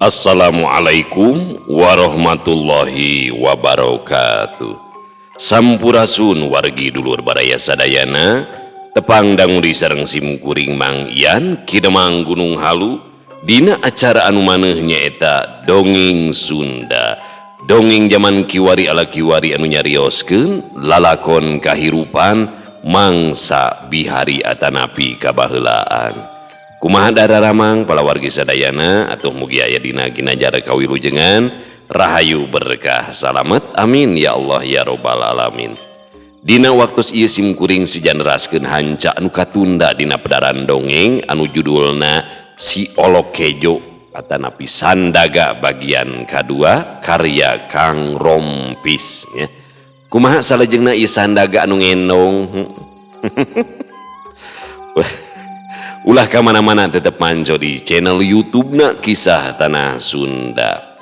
Assalamualaikum warahmatullahi wabarakatuh. Sampurasun wargi dulur baraya sadayana, tepang dangu di sareng sim kuring Mang Ian Ki Demang Gunung Halu dina acara anu maneuh nyaeta Dongeng Sunda. Dongeng zaman kiwari ala kiwari anu nyarioskeun lalakon kahirupan mangsa bihari atanapi kabaheulaan. Kumaha dararamang palawargi sadayana atuh mugi aya dina ginanjar kawilujengan rahayu berkah salamet amin ya Allah ya robbal alamin. Dina waktu ieu sim kuring sijaneraskeun hanca anu katunda dina pedaran dongeng anu judulna Si Olok Kejo atanapi Sandaga bagian kadua karya Kang Rompis ya. Kumaha salajengna ieu Sandaga anu ngendong. Ulah ka mana-mana tetep manco di channel YouTube-na Kisah Tanah Sunda.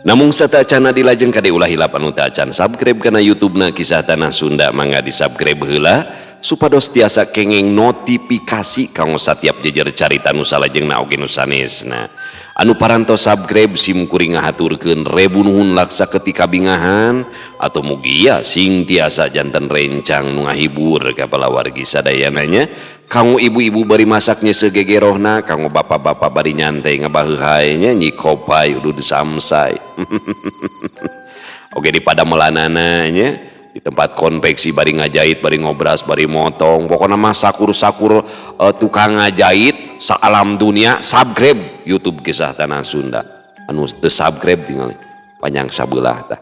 Namung satacana dilajeng kade ulah hilap anu tacan subscribe kana YouTube-na Kisah Tanah Sunda, mangga di-subscribe heula supados tiasa kenging notifikasi kanggo satiap jejer carita nu salajengna oge nu sanesna. Anu parantos subscribe sim kuring ngahaturkeun rebu nuhun laksa ketika bingahan atau mugia sing tiasa janten rencang nu ngahibur ka palawargi sadayananya. Kanggo ibu-ibu bari masaknya segegerohna, kanggo bapak-bapak bari nyantai ngabaheuhai nya nyikopai udud samsai. Oke di padamelanana nya, di tempat konveksi bari ngajahit, bari ngobras, bari motong, pokoknya mah sakur-sakur tukang ngajahit saalam dunia subscribe YouTube Kisah Tanah Sunda. Anu teu subscribe tinggal panjang sabelah tah.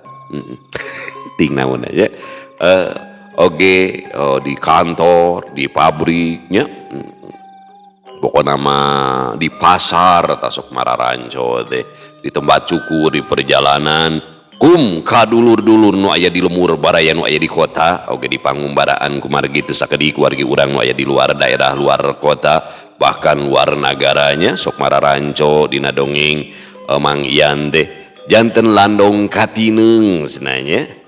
Ting naon aja. Oke, di kantor, di pabriknya, pokoknya mah di pasar, tasok mararanco teh, di tempat cukur, di perjalanan, kum kadulur-dulur nu aya di lemur baraya nu aya di kota, oke di pangumbaraan kumargi teu sakedik wargi urang nu aya di luar daerah, luar kota, bahkan luar nagaranya, sok mararanco dina dongeng Mang Ian teh, janten landong katineung cenah.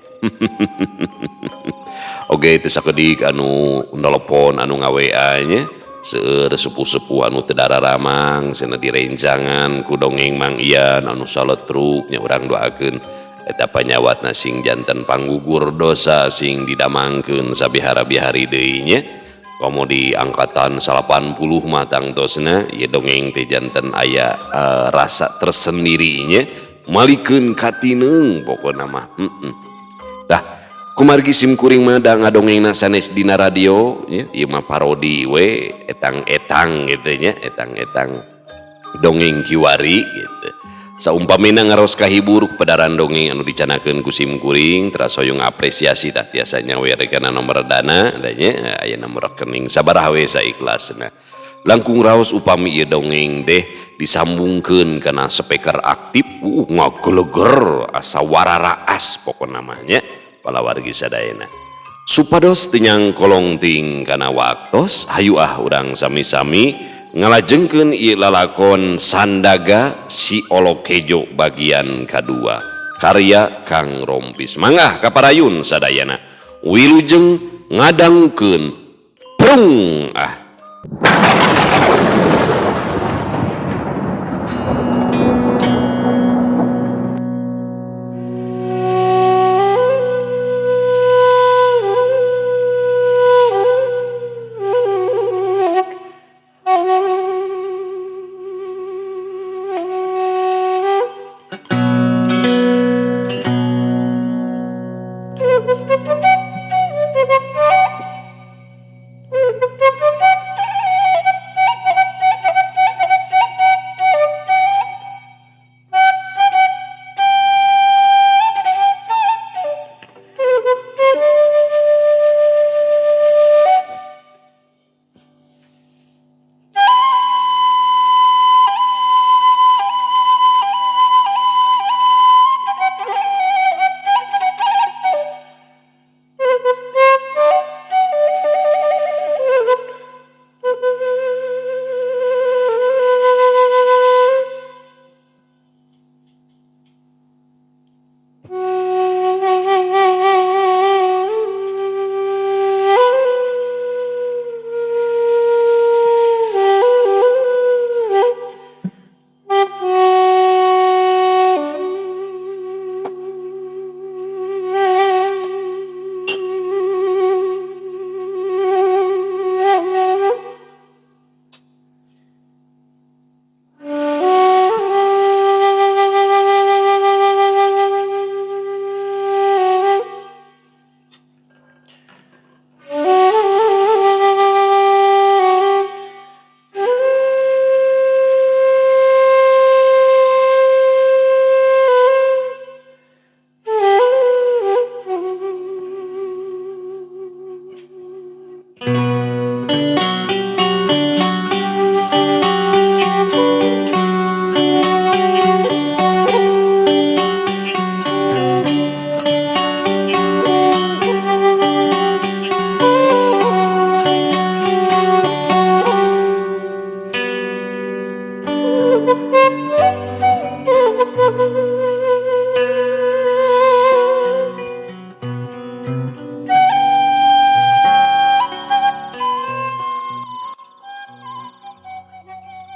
Oke, teu sakedik anu nelepon anu nga-WA nya, seueur sepuh-sepuh anu teu dararamang cenah direncangan ku dongeng Mang Ian anu saletruk nya urang doakeun eta panyawatna sing janten panggugur dosa sing didamangkeun sabihara-bihari deui nya. Komo di angkatan 80 mah tangtosna ieu dongeng teh janten aya rasa tersendirinya malikeun katineung pokona mah. Tah kumargi sim kuring mah da ngadongengna sanes dina radio nya, ieu mah parodi we etang-etang gitu nya, etang-etang dongeng kiwari gitu. Saumpamina ngaros kahibur pedaran dongeng anu dicanakeun ku sim kuring teras hoyong apresiasi tah tiasa nyawer kana nomor dana tah nya, aya nomor rekening sabaraha we saikhlasna. Langkung raos upami ieu dongeng teh disambungkeun kana speaker aktif, ngageleger asa wararaas pokona mah nya palawargi sadayana. Supados teu nyangkolong ting kana waktos, hayu ah urang sami-sami ngalajengkeun ieu lalakon Sandaga Si Olok Kejo bagian kadua karya Kang Rompis. Mangga kaparayun sadayana wilujeng ngadangkeun prung ah.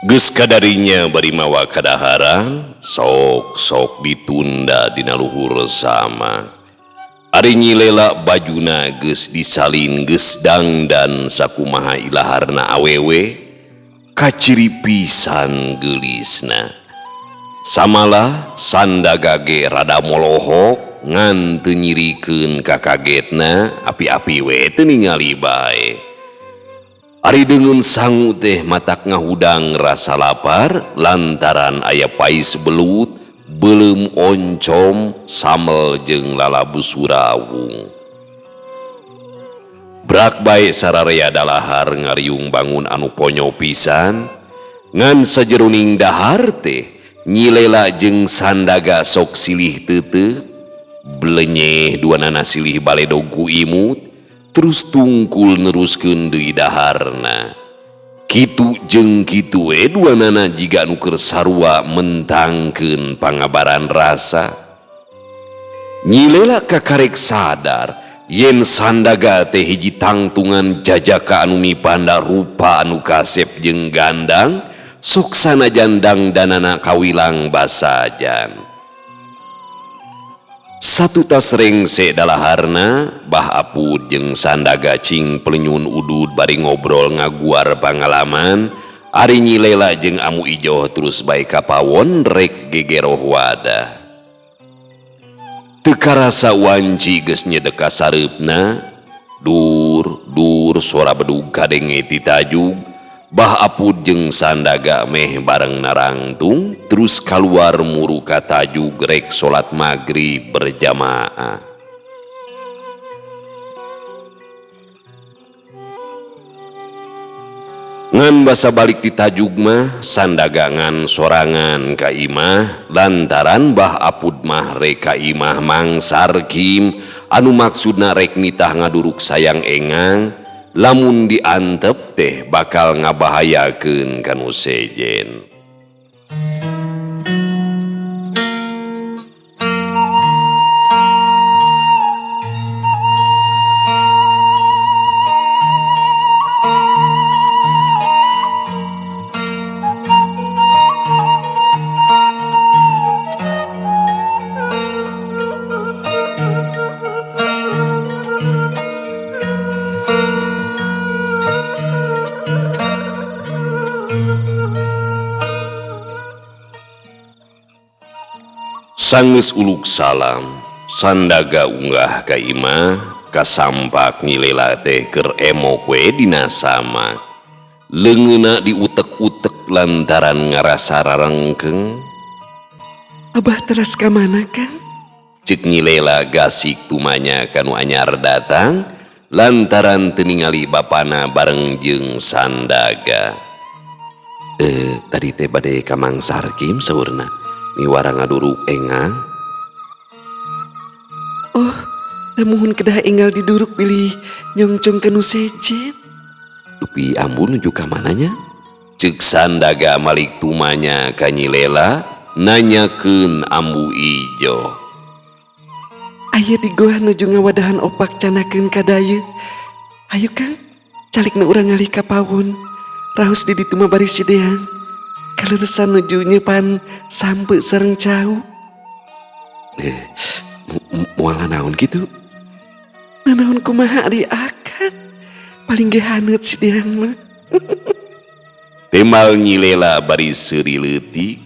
Geus kadarinya bari mawa kadaharan, sok-sok ditunda dina luhur sama. Ari Nyi Lela bajuna geus disalin geus dangdan sakumaha ilaharna awewe, kaciri pisan geulisna. Samalah Sandaga ge rada molohok ngan teu nyirikeun kakagetna, api-api we teu ningali bae. Ari deungeun sangu teh matak ngahudang rasa lapar lantaran aya pais belut, beuleum oncom, samel jeung lalabu surawung. Brak bae sararea dalahar ngariung bangun anu ponyo pisan, ngan sajeroning dahar teh Nyi Lela jeung Sandaga sok silih teuteup, blenyeh duanana silih baledog ku imut, terus tungkul neruskeun deui daharna. Kitu jeung kitu we duanana jiga nu keur sarua mentangkeun pangabaran rasa. Nyi Lela kakarek sadar yen Sandaga teh hiji tangtungan jajaka anu mipanda rupa anu kasep jeung gandang, sok sanajan dangdanana kawilang basajan. Satutas rengse dalaharna, Bah Apud jeung Sandaga cing pelenyun udud bari ngobrol ngaguar pangalaman, ari Nyi Lela jeung Amu Ijoh terus bae ka pawon rek gegeroh wadah. Teu karasa wanci geus nyedek ka sareupna, dur dur sora bedug kadenge ti tajug. Bah Apud jeung Sandaga meh bareng narangtung terus kaluar muru ka tajug rek salat magrib berjamaah. Ngan basa balik ti tajug mah Sandaga ngan sorangan ka imah lantaran Bah Apud mah rek ka imah Mang Sarkim anu maksudna rek nitah ngaduruk sayang engang, lamun diantep teh bakal ngabahayakeun kanu sejen. Sanggeus uluk salam, Sandaga unggah ka imah, kasampak Nyi Lela teh keur emok we dina samak. Leungeunna diutek-utek lantaran ngarasa rarengkeng. Abah teras ka mana, Kang? Ceuk Nyi Lela gasik tumanya kanu anyar datang lantaran teu ningali bapana bareng jeung Sandaga. Tadi teh bade ka Mang Sarkim saurna. Miwara ngaduruk engang. Oh, lamun kedah enggal diduruk bilih nyongcong kanu sejen. Dupi ambu nuju ka mananya? Ceuk Sandaga malik tumanya ka Nyi Lela nanyakeun Ambu Ijo. Aya di goa nuju ngawadahan opak canakeun ka dayu. Ayo Kang, calikna urang ngalih ka pawon. Rahus di ditu mah bari sideang. Kaleresan nuju nyepan sampe sareng cau. Moal naon kitu? Nanaon kumaha ari akan? Paling ge haneut si deang mah. Temal Nyi Lela bari seuri leutik,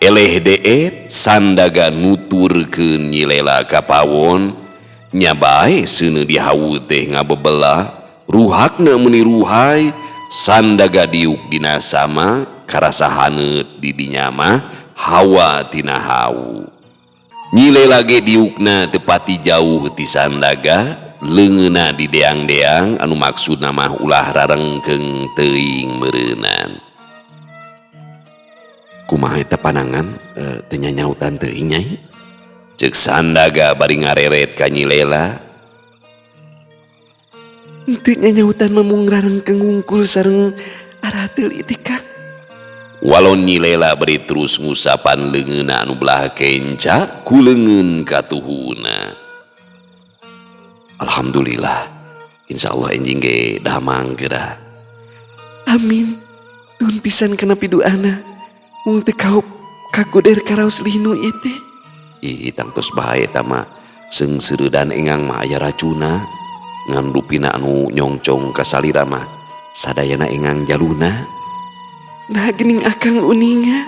eleh deet Sandaga nuturkeun Nyi Lela ka pawon, nya bae seuneu dihawu teh ngabebelah, ruhakna meuni ruhai, Sandaga diuk dina sama karasa haneut di dinya mah hawa tina hawu. Nyi Lela ge diukna teu pati jauh ti Sandaga, leungeunna di deang-deang anu maksudna mah ulah rarengkeung teuing meureunan. Kumaha eta panangan teu nyanyautan teuing nyai? Ceuk Sandaga bari ngareret ka Nyi Lela. Teu nyanyautan mah mung rarengkeung wungkul sareng arateul ieu teh Kang. Walon Nyi Lela bari terus ngusapan leungeunna anu belah kenca ku leungeun katuhuna. Alhamdulillah, insyaallah enjing ge damang geura. Amin. Nuhun pisan kana piduana. Mung teu kaup kagoder karaos linu ieu teh. Ih tangtos bae eta mah seungseuredan engang mah aya racuna. Ngan rupina anu nyongcong ka salira mah sadayana engang jaluna. Nah geuning akang uninga.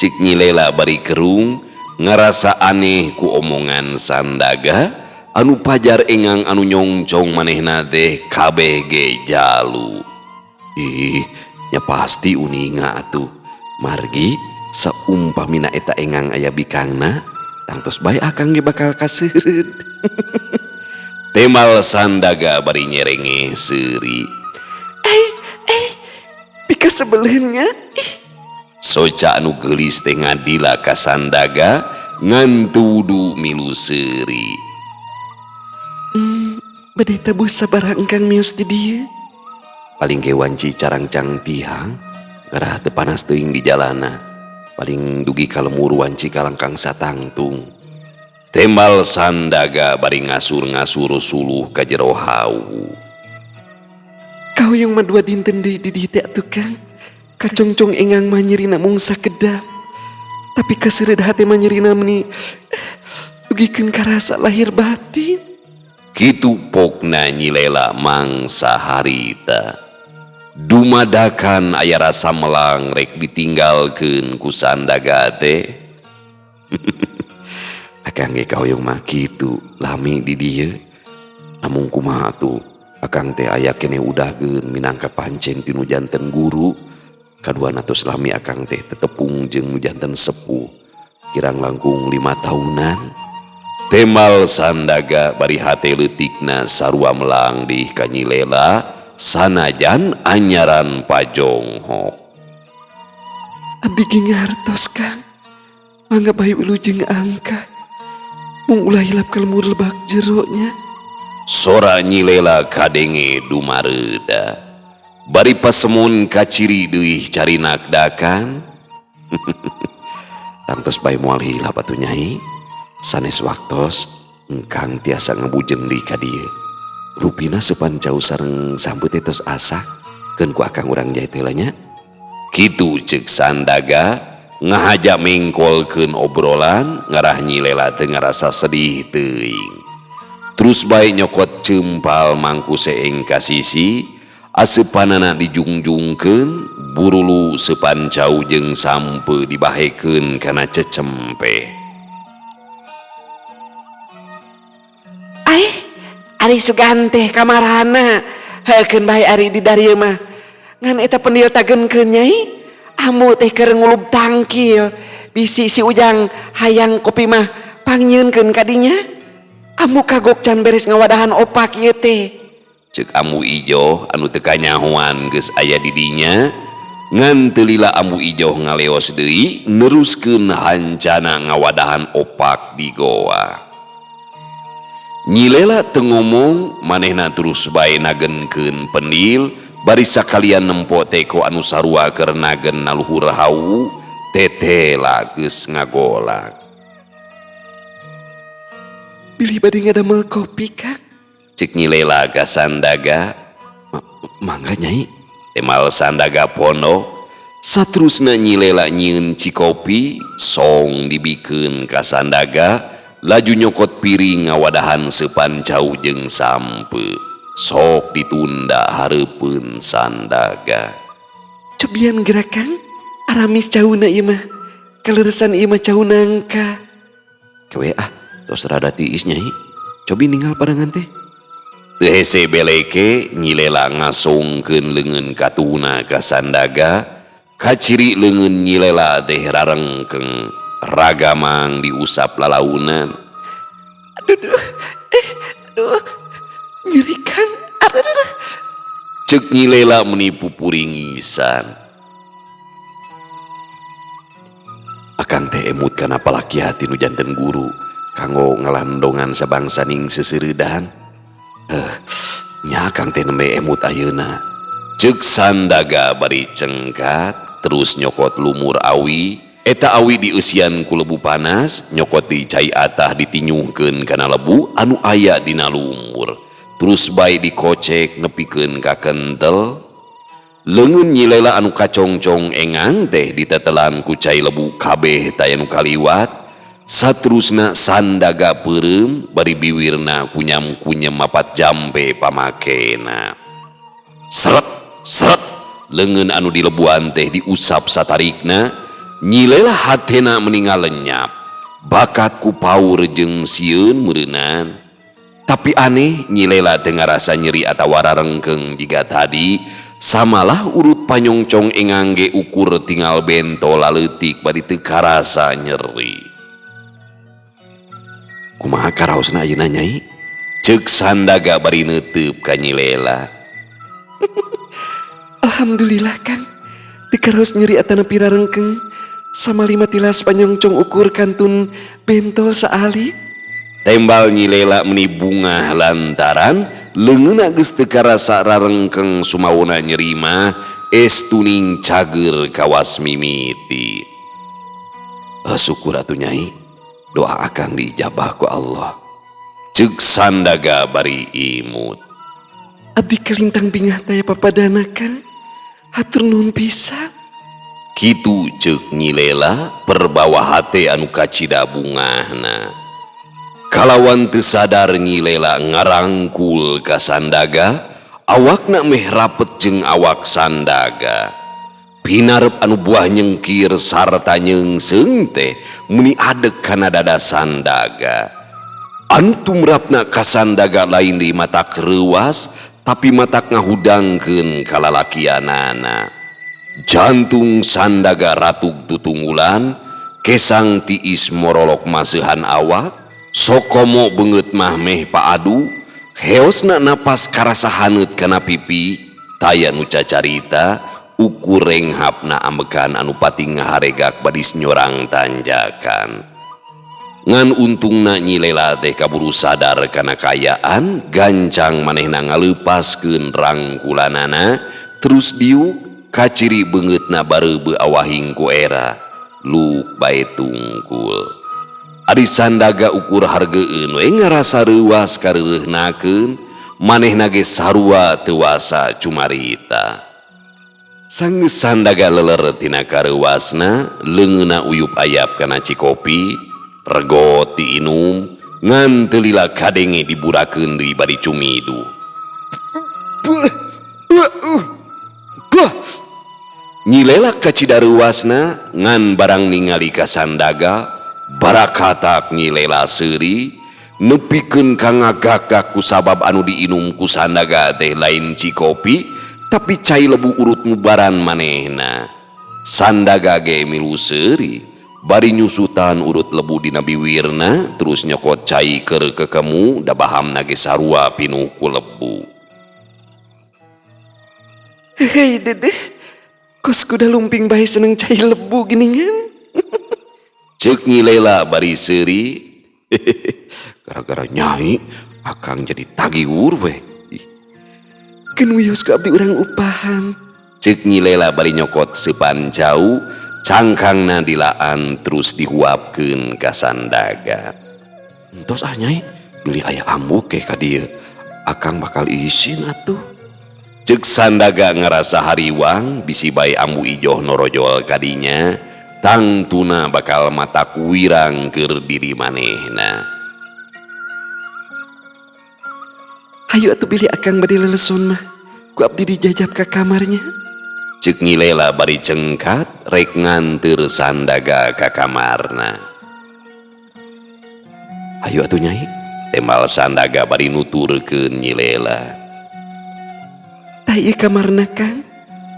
Cik Nyi Lela bari kerung ngarasa aneh ku omongan Sandaga anu pajar engang anu nyongcong manehna teh kabeh ge jalu. Ih, nya pasti uninga atuh. Margi saumpamina eta engang aya bikangna, tangtos bae akang ge bakal kaseureud. Temal Sandaga bari nyerenge seuri. Ai, ai, pikasebeleunnya. Ih. Soca anu geulis teh ngadila ka Sandaga ngan tudu milu seuri. Bade tabuh sabaraha engkang mios di dieu? Paling ge wanci carangcang tihang, ngarah teu panas teuing di jalana. Paling dugi ka lemur wanci kalangkang satangtung. Tembal Sandaga bari ngasur-ngasur suluh ka jero hawu. Kahoyong mah dua dinten deui di dieu teh atuh Kang. Kacongcong engang mah nyerina mung sakedap. Tapi kaseureud hate mah nyerina meuni dugikeun karasa lahir batin. Kitu pokna Nyi Lela mangsa harita. Dumadakan aya rasa melang rek ditinggalkeun ku Sandaga teh. Akang ge kahoyong mah kitu lami di dieu. Namung kumaha atuh akang teh aya keneh udahkeun minangka pancen ti nu janten guru. Kaduana tos lami akang teh tetepung jeung nu janten sepuh. Kirang langkung 5 tahunan. Temal Sandaga bari hate leutikna sarua melang di ka Nyi Lela sanajan anyaran pajonghok. Abdi ge ngartos Kang. Mangga bae wilujeng angka. Mung ulah hilap ka lemur lebak jero nya. Sora Nyi Lela kadenge dumareuda. Bari pasemun kaciri deui carinakdakan. Tangtos bae moal hilap atuh Nyai. Sanes waktos engkang tiasa ngabujeng deui ka dieu. Rupina sepan jauh sareng sampeut teh tos asak keun ku akang urang jahit heula nya. Kitu ceuk Sandaga ngahaja mengkolkeun obrolan ngarah Nyi Lela teu ngarasa sedih teuing. Terus bae nyokot cempal mangku seeng ka sisi, aseupanana dijungjungkeun, burulu seupan cau jeung sampe dibahekeun kana cecempe. Ai, ari sugan teh kamarana? Heukeun bae ari di darieu mah. Ngan eta pendil tagenkeun Nyai. Ambu teh keur ngulub tangkil. Bisi si Ujang hayang kopi mah pangnyieunkeun ka dinya. Ambu kagok can beres ngawadahan opak ieu teh. Ceuk Ambu Ijoh anu teu kanyahoan geus aya di dinya. Ngan teu lila Ambu Ijoh ngaleos deui neruskeun hancana ngawadahan opak di goa. Nyi Lela teu ngomong manehna terus bae nagenkeun pendil bari sakalian nempo teko anu sarua keur nagen na luhur hawu tetela geus ngagolak. Bilih bade ngadamel kopi Kang. Cek Nyi Lela ka Sandaga. Mangga Nyai. Temal Sandaga pondok. Satrusna Nyi Lela nyieun cikopi song dibikeun ka Sandaga laju nyokot piring ngawadahan seupan cau jeung sampe. Sok ditunda hareupeun Sandaga. Cobian gerakan aramis cauna ieu mah. Kaleresan ieu mah cau nangka. Kewe ah, tos rada tiis Nyai. Cobi ninggal padangan teh. Teu hese beleke Nyi Lela ngasongkeun leungeun katuna ka Sandaga. Kaciri leungeun Nyi Lela teh rarengkeng ragamang diusap lalaunan. Aduh, aduh, aduh, nyeri Kang. Aduh, aduh, aduh. Ceuk Nyi Lela meni pupuringisan. Akang teh emut kana palakia ti nu janten guru kanggo ngalandongan sabangsaning seseuredan. Nya akang teh nembe emut ayeuna. Ceuk Sandaga bari cengkat terus nyokot lumur awi. Eta awi dieusian ku lebu panas, nyokot di cai atah ditinyuhkeun kana lebu anu aya dina lumur. Terus bae dikocek nepikeun ka kentel. Leungeun Nyi Lela anu kacongcong engang teh ditetelan ku cai lebu kabeh taya nu kaliwat. Saterusna Sandaga peureum bari biwirna kunyam-kunyem mapat jampe pamakena. Seret seret leungeun anu dilebuan teh diusap satarikna. Nyi Lela hatena meningal lenyap bakat ku paur jeung sieun meureunan. Tapi aneh Nyi Lela teu ngarasa nyeri atawa rarengkeng jiga tadi. Samalah urut panyongcong engang ge ukur tinggal bento laleutik bari teu karasa nyeri. Kumaha karaosna ayeuna Nyai? Ceuk Sandaga bari neuteub ka Nyi Lela. Alhamdulillah Kang, teu karaos nyeri atanapi rarengkeng. Sama lima tilas panyongcong ukur kantun bentol saalit. Tembal Nyi Lela meni bungah lantaran leungeunna geus teu karasa rarengkeng sumawona nyeri mah estuning cager kawas mimiti. Syukur atuh Nyai, doa akang diijabah ku Allah. Ceuk Sandaga bari imut. Abdi kalintang bingah taya papadana Kang, hatur nuhun pisan. Kitu ceuk Nyi Lela perbawa hate anu kacida bungahna. Kalawan teu sadar Nyi Lela ngarangkul ka Sandaga, awakna meh rapet jeung awak Sandaga. Pinarep anu buah nyengkir sarta nyeungseung teh meuni adeg kana dada Sandaga. Anu tumrapna ka Sandaga lain deui matak reuwas tapi matak ngahudangkeun kalalakianana. Jantung Sandaga ratug tutunggulan, kesang tiis morolok maseuhan awak. Sokomo beungeut mah meh paadu, heosna napas karasa haneut kana pipi, taya nu cacarita, ukur renghapna ambekan anu pati ngaharegak badis nyorang tanjakan. Ngan untungna Nyi Lela teh kaburu sadar kana kaayaan, gancang manehna ngaleupaskeun rangkulanana, terus diuk kaciri beungeutna bareubeu awahing ku era, luk bae tungkul. Ari Sandaga ukur hargeueun we ngarasa reuwas kareureunahkeun, manehna ge sarua teu wasa cumarita. Sanggeus Sandaga leler tina kareuwasna, leungeunna uyup ayap kana cikopi, regot diinum, ngan teu lila kadenge diburakeun deui bari cumidu. Nyi Lela kacida reuwasna ngan barang ningali ka Sandaga, barakatak Nyi Lela seuri nepikeun ka ngagagak ku sabab anu diinum ku Sandaga teh lain cikopi tapi cai lebu urut mubaran manehna. Sandaga ge milu seuri bari nyusutan urut lebu dina biwirna terus nyokot cai keur kekemu da bahamna ge sarua pinuh ku lebu. Hei dedeh, kos kuda lumping bae seneng cai lebu geningan. Ceuk Nyi Lela bari seuri, gara-gara Nyai akang jadi tagiwur weh. Keun wios ku abdi urang upahan. Ceuk Nyi Lela bari nyokot seupan jauh, cangkangna dilaan terus dihuapkeun ka Sandaga. Entos ah Nyai, bilih aya ambu ke ka dieu, akang bakal isin atuh. Ceuk Sandaga ngarasa hariwang bisi bae ambu ijoh norojol kadinya. Tangtuna bakal matak wirang keur diri manehna. Hayu atuh bilih akang bade leleson mah, ku abdi dijajab ka kamarnya. Ceuk Nyi Lela bari cengkat rek nganteur Sandaga ka kamarna. Hayu atuh Nyai, tembal Sandaga bari nuturkeun Nyi Lela. Tah ieu kamarna Kang,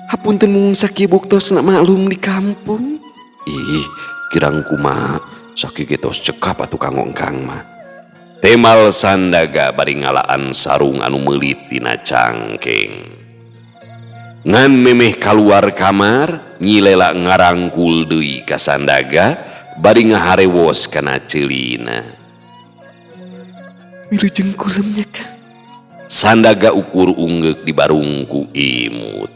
hapunten mung sakieu buktosna maklum di kampung. Ih, kirang kumaha sakieu ge tos cekap atuh kanggo engkang mah. Temal Sandaga bari ngalaan sarung anu meulit dina cangkeng. Ngan memeh kaluar kamar, Nyi Lela ngarangkul deui ka Sandaga bari ngaharewos kana ceulina. Wilujeng kulemnya Kang. Sandaga ukur unggeuk di barungku imut.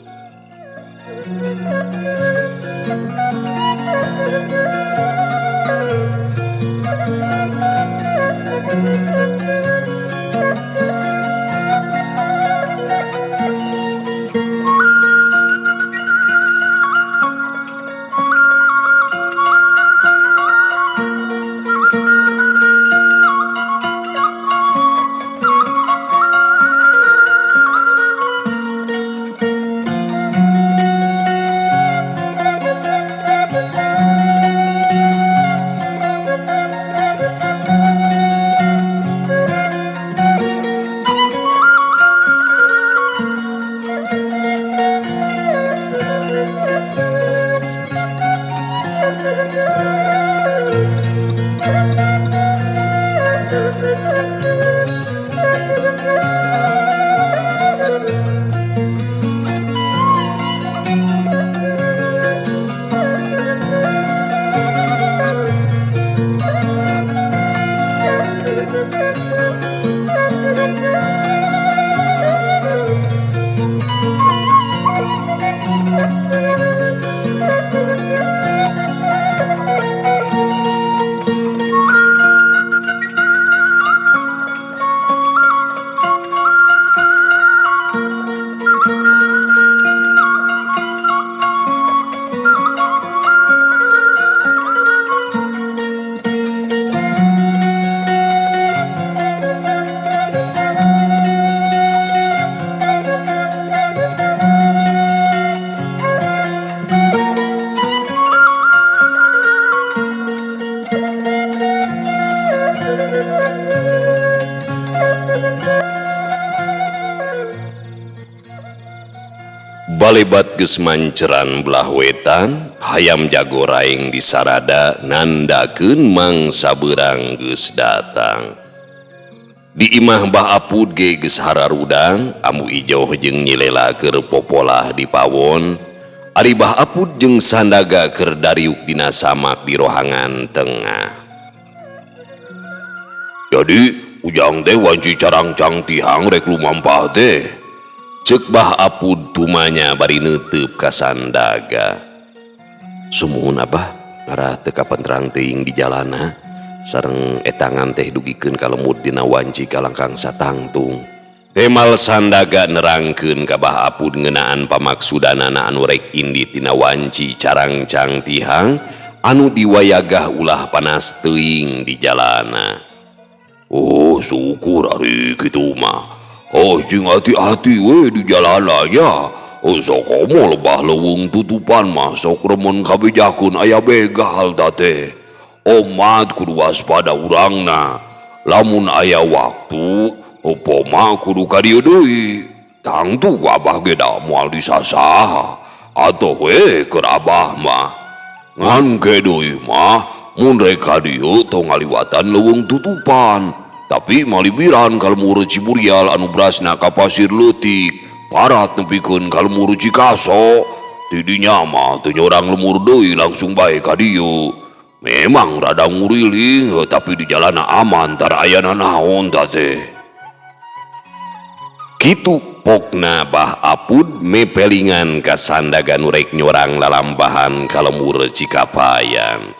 Balebat geus manceran belah wetan, hayam jago raing di sarada nandakeun mangsa beurang geus datang. Di imah Bah Apud ge geus hararudang, Ambu Ijoh jeung Nyi Lela keur popolah di pawon. Ari Bah Apud jeung Sandaga keur dariuk dina samak di rohangan tengah. Jadi ujang teh wanci carangcang tihang rek lumampah teh. Ceuk Bah Apud tumanya bari neuteup ka Sandaga. Sumuhun Abah, ngarah teu kapentrang teuing di jalana, sareng etangan teh dugikeun ka lemut dina wanci kalangkang satangtung. Temal Sandaga nerangkeun ka Bah Apud ngeunaan pamaksudanana anu rek indit dina wanci carangcang tihang anu diwayagah ulah panas teuing di jalana. Oh, syukur ari kitu mah. Oh, sing hati-hati we di jalananya. Oh, sok komo lebah leuweung tutupan mah sok remen kabejakeun aya begal ta teh. Omat kudu waspada urangna. Lamun aya waktu, upama kudu ka dieu deui. Tangtu ku abah ge da moal disasaha. Atoh we keur abah mah. Ngan ge deui mah mun rek ka dieu tong ngaliwatan leuweung tutupan. Tapi malibiran ka lemur Ciburial anu berasna ka pasir leutik, parat nepikeun ka lemur Cikaso. Tidinya mah teu nyorang lemur deui langsung bae ka dieu. Memang rada nguriling, tapi di jalana aman tara aya nanaon ta teh. Kitu pokna Bah Apud mepelingan ka Sandaga nu rek nyorang lalambahan ka lemur Cikapayan.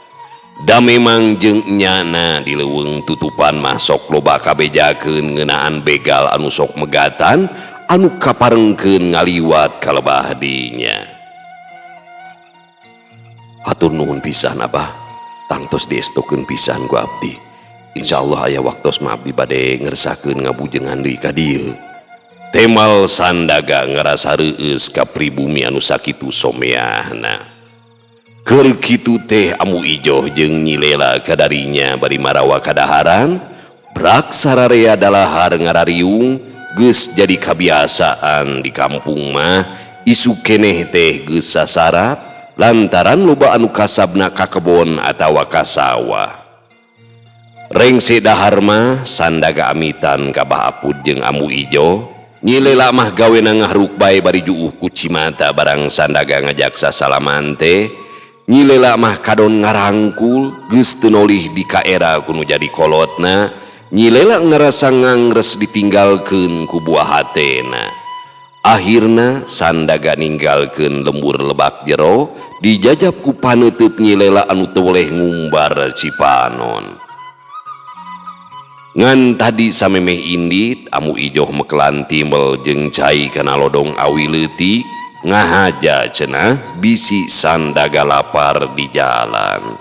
Da memang jeung enyana di leuweung tutupan mah sok loba kabejakeun ngeunaan begal anu sok megatan anu kaparengkeun ngaliwat ka lebah dinya. Hatur nuhun pisan Abah, tangtos diestokeun pisan ku abdi. Insyaallah aya waktos mah abdi bade ngersakeun ngabujengan deui ka dieu. Temal Sandaga ngarasa reueus ka pribumi anu sakitu someahna. Keur kitu teh Ambu Ijoh jeung Nyi Lela kadarinya bari marawa kadaharan, brak sararea dalahar ngarariung geus jadi kabiasaan di kampung mah isuk keneh teh geus sasarap lantaran loba anu kasabna ka kebon atawa ka sawah. Rengse dahar mah Sandaga amitan ka Bah Apud jeung Ambu Ijoh. Nyi Lela mah gawena ngahruk bae bari juuh ku cimata barang Sandaga ngajak sasalaman teh. Nyi Lela mah kadon ngarangkul geus teu nolih di kaera ku nu jadi kolotna. Nyi Lela ngarasa ngangres ditinggalkeun ku buah hatena. Akhirna Sandaga ninggalkeun lembur lebak jero dijajab ku paneuteub Nyi Lela anu teu weleh ngumbar cipanon. Ngan tadi samemeh indit Ambu Ijoh mekelan timbel jeung cai kana lodong awi leutik ngahaja cenah bisi Sandaga lapar di jalan.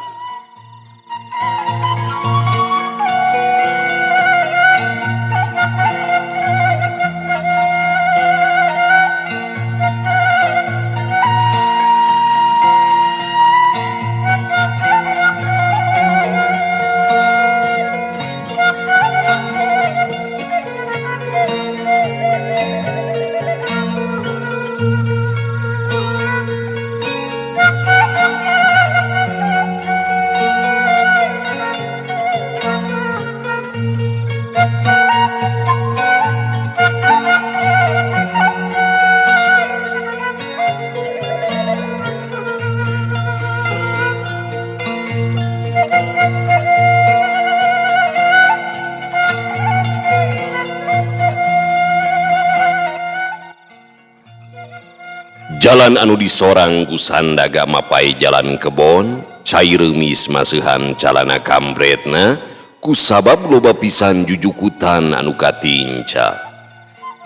Jalan anu disorang ku Sandaga mapai jalan kebon, cai reumis maseuhan calana kambretna ku sabab loba pisan jujukutan anu katinca.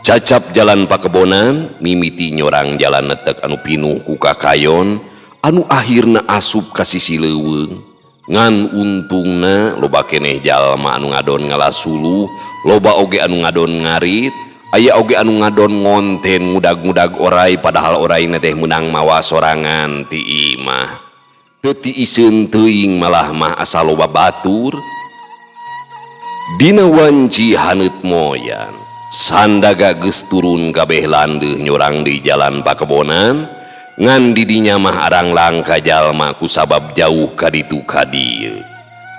Cacap jalan pakebonan, mimiti nyorang jalan netek anu pinuh ku kakayon, anu akhirna asup ka sisi leuweung. Ngan untungna loba keneh jalma anu ngadon ngalasuluh, loba oge anu ngadon ngarit, aya oge anu ngadon ngonten ngudag-ngudag orai padahal oraina teh meunang mawa sorangan ti imah. Teu tiiseun teuing malah mah asa loba batur. Dina wanci haneut moyan, Sandaga geus turun kabeh landeuh nyorang di jalan pakebonan ngan di dinya mah arang langka jalma kusabab jauh ka ditu ka dieu.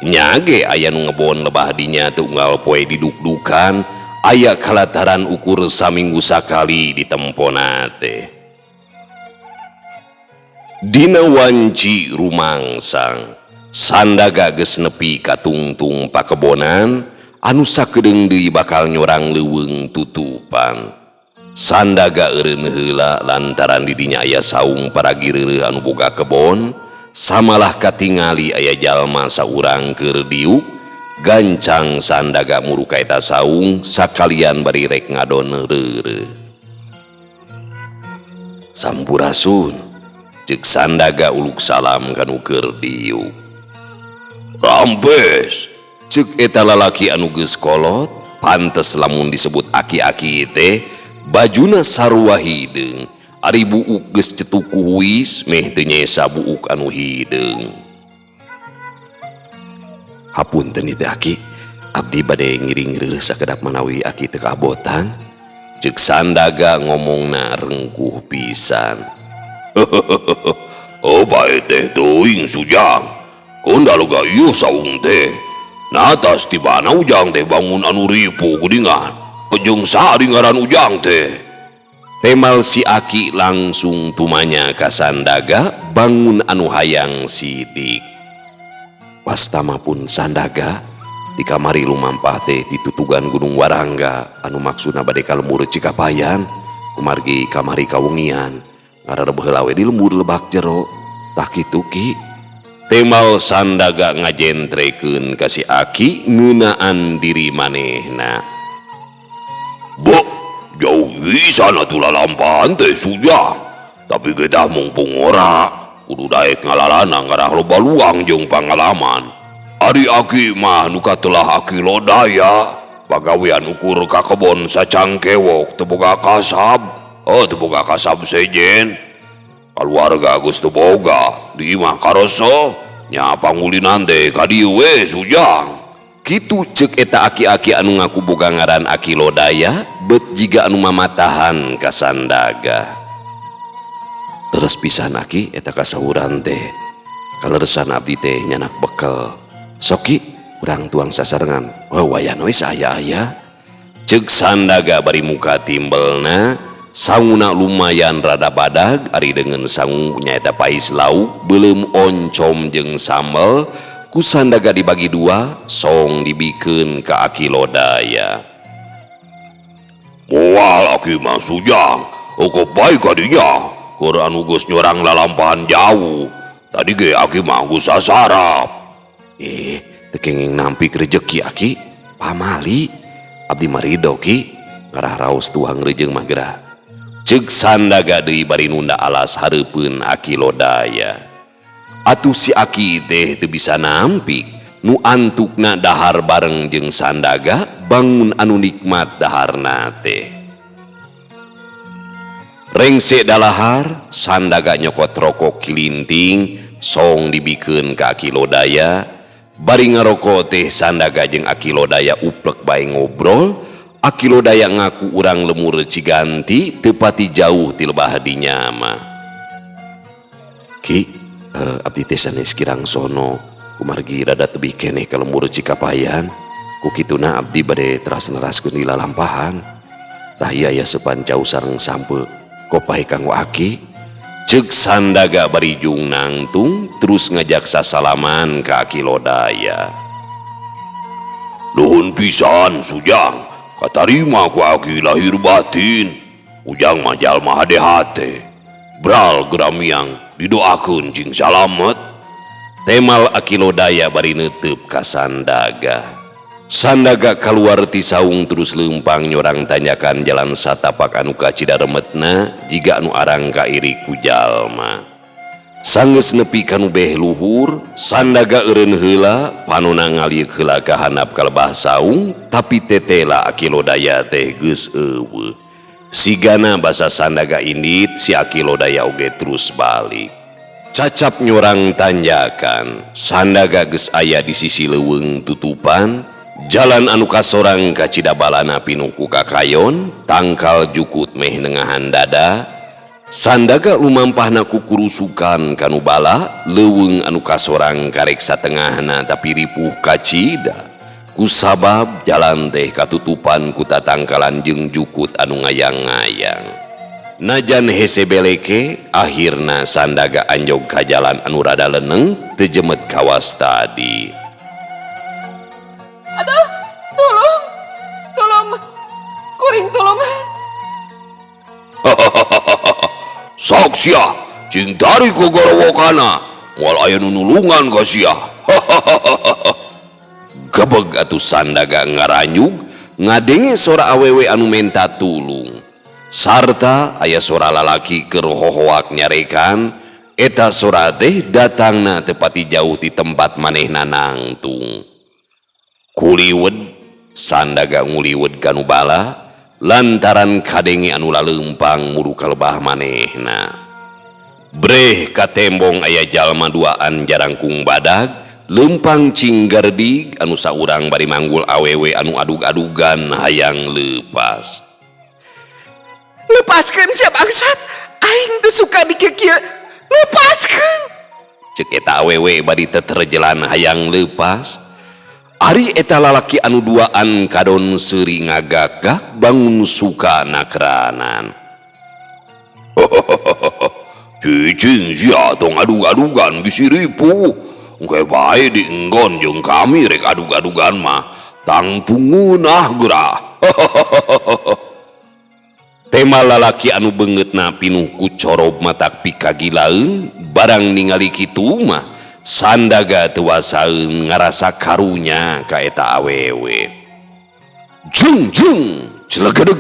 Nya ge aya nu ngebon lebah dinya teu unggal poe didukdukan aya kalataran ukur saminggu sakali ditempona teh. Dina wanci rumangsang Sandaga geus nepi ka tungtung pakebonan anu sakedeung deui bakal nyorang leuweung tutupan. Sandaga eureun heula lantaran di dinya aya saung paragi reureuh anu boga kebon, samalah katingali aya jalma saurang keur diuk, gancang Sandaga muru ka eta saung sakalian bari rek ngadon reureuh. Sampurasun, ceuk Sandaga uluk salam ka nu keur diuk. Rampes, ceuk eta lalaki anu geus kolot, pantes lamun disebut aki-aki teh, bajuna sarua hideung, ari buuk geus cetuk ku huis meh teu nyesa buuk anu hideung. Hapunten ieu teh aki, abdi bade ngiring reureuh sakedap manawi aki teu kabotan. Ceuk Sandaga ngomongna rengkuh pisan. Oh bae teh teuing sujang, keun dalega ieu saung teh. Natas tibana ujang teh bangun anu ripu geuningan. Jeung saha ngaran ujang teh? Temal si aki langsung tumanya ka Sandaga bangun anu hayang sidik. Wastama pun Sandaga di kamari lumampah teh ditutugan Gunung Warangga anu maksudna bade ka lembur Cikapayan kumargi kamari kawengian ngarareb heula we di lembur Lebak Jero tah kitu ki. Temal Sandaga ngajentrekeun ka si aki ngeunaan diri manehna. Bo, jauh pisan atuh lalampahan teh sujang. Tapi kita mumpung ora, kudu daek ngalalana ngarah loba luang jeung pangalaman. Ari aki mah nu katelah aki lodaya, pagawean ukur ka kebon sacangkewok teu boga kasab. Oh, teu boga kasab sejen. Kaluarga geus teu boga, di imah karoso, nya pangulinan teh ka dieu we sujang. Kitu ceuk eta aki-aki anu ngaku boga ngaran Aki Lodaya bet jiga anu mamatahan ka Sandaga. Leres pisan aki eta kasahuran teh. Kaleresan abdi teh nyanak bekel. Soki urang tuang sasarengan. Oh wayan we saaya-aya. Ceuk Sandaga bari muka timbelna sanguna lumayan rada badag ari deungeun sangu nyaeta pais lauk beuleum oncom jeung sambel ku Sandaga dibagi dua song dibikeun ka Aki Lodaya. Moal aki mah sujang, okop bae ka dinya keur anu geus nyorang lalampahan jauh. Tadi ge aki mah geus sasarap. Teu kenging nampik rejeki aki, pamali. Abdi mah rido ki, ngarah raos tuang rejeung mah gerah. Ceuk Sandaga deui bari nunda alas hareupeun Aki Lodaya. Atuh si aki teh teu bisa nampik, nu antukna dahar bareng jeung Sandaga bangun anu nikmat daharna teh. Rengse dalahar, Sandaga nyokot rokok kilinting, song dibikeun ka Aki Lodaya. Bari ngaroko teh Sandaga jeung Aki Lodaya uplek bae ngobrol. Aki Lodaya ngaku urang lemur Ciganti teu pati jauh ti lebah dinya mah. Ki, abdi teh sanes kirang sono kumargi rada tebih keneh ka lembur Cikapayan. Ku kituna abdi bade teras neraskeun di lalampahan. Tah ieu aya sepan jauh sareng sampe kopahe kanggo aki. Ceuk Sandaga bari jung nangtung terus ngajak sasalaman ka Aki Lodaya. Nuhun pisan sujang, katarima ku aki lahir batin. Ujang mah jalma hade-hate. Bral geramiang didoakeun cing salamet. Temal Aki Lodaya bari neuteub ka Sandaga. Sandaga kaluar ti saung terus leumpang nyorang tanyakan jalan satapak anu ka Cidaremetna jiga anu arang kairi ku jalma. Sanggeus nepi ka nu beh luhur, Sandaga eureun heula panona ngalieuk heula ka handap ka lebah saung, tapi tetela Aki Lodaya teh geus eueuh. Sigana basa Sandaga indit si Aki Lodaya oge terus balik. Cacap nyorang tanjakan, Sandaga geus aya di sisi leuweung tutupan. Jalan anu kasorang kacida balana pinuh ku kakayon, tangkal jukut meh nengahan dada. Sandaga lumampahna ku kurusukan kanu bala, leuweung anu kasorang karek satengahna tapi ripuh kacida. Kusabab jalan teh katutupan ku tatangkalan jeung jukut anu ngayang-ngayang. Najan hese beleke, akhirna Sandaga anjog ka jalan anu rada leneng teu jemet kawas tadi. Aduh, tolong, tolong, kuring tolongan. Sok sia, cing tarik ku gorowokana, moal aya nu nulungan ka sia. Gebeg atuh Sandaga ngaranyug, ngadenge sora awewe anu menta tulung. Sarta aya sora lalaki keur hohoak nyarekan, eta sora teh datangna tepati jauh ti tempat manehna nangtung. Kuliwed, Sandaga nguliwed kanu bala, lantaran kadenge anu laleumpang muru kalebah manehna. Breh katembong aya jalma duaan jarangkung badag, leumpang cinggardig anu saurang bari manggul awewe anu adug-adugan hayang leupas. Lepaskeun sia bangsat, aing teu suka dikieu-kieu. Lepaskeun. Ceuk eta awewe bari teterjelan hayang leupas. Ari eta lalaki anu duaan kadon seuri ngagagak bangun suka nakranan. Cicing sia tong adug-adugan bisi ripuh. Engke bae dienggon jeung kami rek adug-adugan mah tangtungeunah geurah. Tema lalaki anu beungeutna pinuh ku corob matak pikagilaeun barang ningali kitu mah Sandaga teu wasaeun ngarasa karunya ka eta awewe. Jung jung celegedeg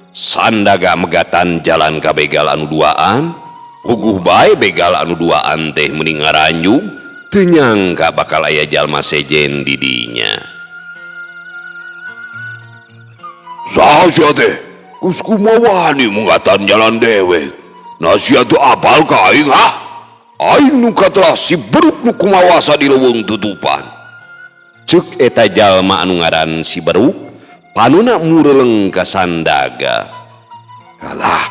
Sandaga megatan jalan ka begal anu duaan. Puguh bae begal anu duaan teh meni ngaranyug, teu nyangka bakal aya jalma sejen di dinya. Saha sia teh? Geus kumaha wani mengatan jalan dewek? Nah sia teu apal ka aing ha? Aing nu katelah si beruk nu kumawasa di leuweung tutupan. Ceuk eta jalma anu ngaran si beruk, panuna mureleng ka Sandaga. Alah,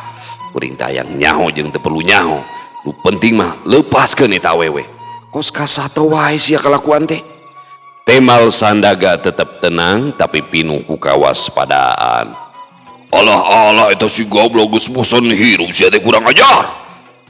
kuring teh hayang nyaho jeung teu perlu nyaho. Nu penting mah lepaskeun eta awewe. Kos kasato wae sia kalakuan teh. Temal Sandaga tetep tenang tapi pinuh ku kawaspadaan. Alah alah eta si goblok geus bosen hirup sia teh kurang ajar.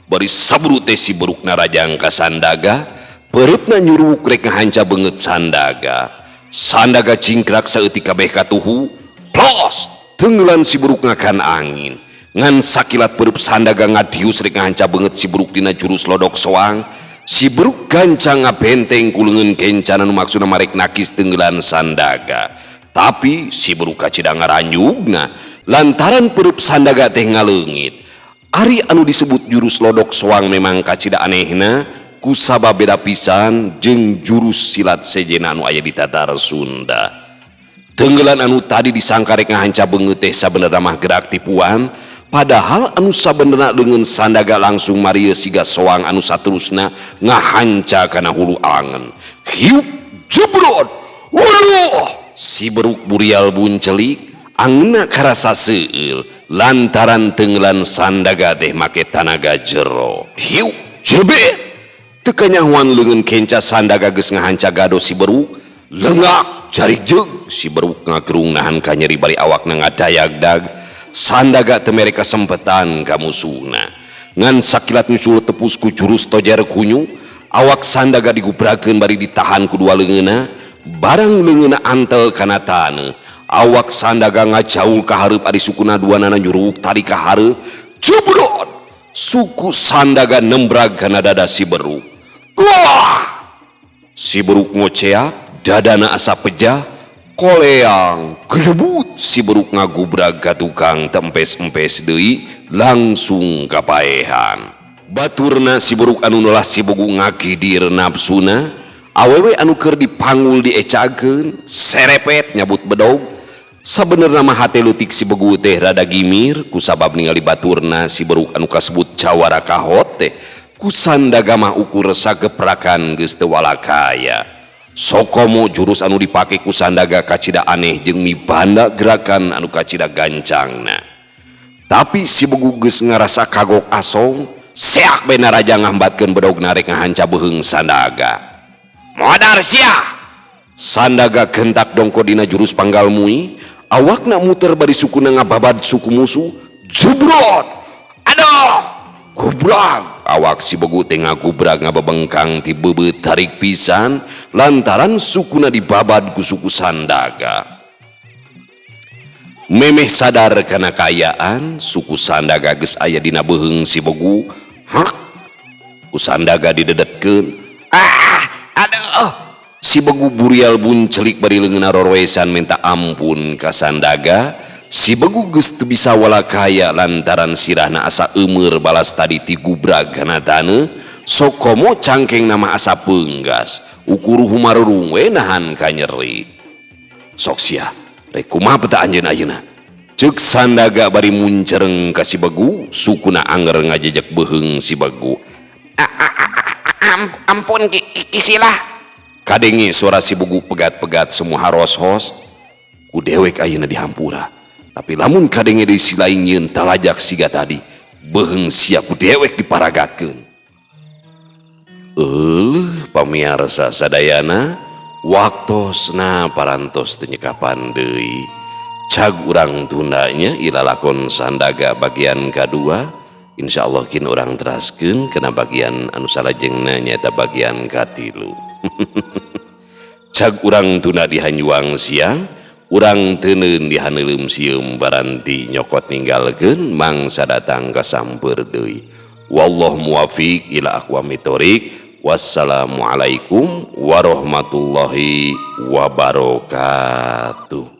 Bari sabru teh si beruk narajang ka Sandaga, pereupna nyuruwuk rek ngahanca beungeut Sandaga. Sandaga cingkrak saeutik kabeh katuhu, plos tenggelan si beruk ngakan angin. Ngan sakilat pereup Sandaga ngadius rek ngahanca beungeut si beruk dina jurus lodok soang. Si beruk gancang ngabenteng ku leungeun kencana nu maksudna marek nakis tenggelan Sandaga. Tapi si beruk kacida ngaranyugna lantaran pereup Sandaga teh ngaleungit. Ari anu disebut jurus lodok soang memang kacida anehna kusabab beda pisan jeung jurus silat sejena anu aya di Tatar Sunda. Tenggelan anu tadi disangka rek ngahanca beungeut teh sabenerna mah gerak tipuan, padahal anu sabenerna leungeun Sandaga langsung marieu siga soang anu saterusna ngahanca kana hulu angen. Hiup jebrot. Waduh, si beruk burial buncelik angeuna karasa seueul lantaran tenggelan Sandaga teh make tanaga jero. Hiup jebet. Teu kanyahoan leungeun kenca Sandaga geus ngahanca gado si beruk, lengak jarik jeung si beruk ngagerung nahan kanyeri bari awakna ngadayagdag. Sandaga teu mere kasempetan ka musuhna. Ngan sakilat nyusul tepus ku jurus tojer kunyu, awak Sandaga digubrakeun bari ditahan ku dua leungeunna, barang leungeunna antel kana taneuh. Awak Sandaga ngajaul ka hareup ari sukuna duanana nyuruwuk tadi ka hareup. Jebrot! Suku Sandaga nembrag kana dada si beruk. Wah! Si beruk ngoceak, dadana asa pejah, koleang, gedebut. Si beruk ngagubrag ka tukang tempes-empes deui, langsung kapaehan. Baturna si beruk anu nolah si bogu ngagidir nafsuna, awewe anu keur dipanggul diecakeun, serepet nyabut bedog. Sabenerna mah hate leutik si begu teh rada gimir kusabab ningali baturna si beruk anu kasebut jawara kahot teh ku Sandaga mah ukur sageprakan geus teu walakaya. Sokomo jurus anu dipake ku Sandaga kacida aneh jeung mibanda gerakan anu kacida gancangna. Tapi si Begu geus ngarasa kagok asong, seak bae naraja ngambatkeun bedog narek ngahanca beuheung Sandaga. Modar sia! Sandaga gentak dongko dina jurus panggal mui, awakna muter bari sukuna ngababad suku musuh, jubrot. Aduh! Gubrag! Awak si Begu teh ngagubrag ngabebengkang ti beubeut tarik pisan lantaran sukuna dibabad ku suku Sandaga. Memeh sadar kana kaayaan, suku Sandaga geus aya dina beuheung si Begu. Hak! Ku Sandaga didedetkeun. Ah! Aduh! Si Begu burial buncelik bari leungeunna roroesan minta ampun ka Sandaga. Si Begu geus teu bisa walakaya lantaran sirahna asa eumeur balas tadi ti gubrag kana taneuh. Sokomo cangkeng nama asa peunggas, ukur humarurung we nahan kanyeri. Sok sia, rek kumaha peta anjeun ayeuna? Ceuk Sandaga bari muncereng ka si Begu, sukuna anger ngajejek beuheung si Begu. Ampun kisilah. Kadenge suara si Begu pegat-pegat semua haros-hos, ku dewek ayeuna dihampura. Tapi lamun kadenge deui si lain nyeun talajak siga tadi, beuheung sia ku dewek diparagatkeun. Euleuh pamiarsa sadayana, waktosna parantos teu nyekapan deui. Cag urang tundanya ilalakon Sandaga bagian kadua. Insyaallah kin urang teraskeun kana bagian anu salajengna nyaeta bagian katilu. Cag urang tunda di hanjuang siang, urang teuneun di haneuleum sieum baranti nyokot ninggalkeun mangsa datang ka samper deui. Wallahu muwafiq ila aqwamit thoriq. Wassalamualaikum warahmatullahi wabarakatuh.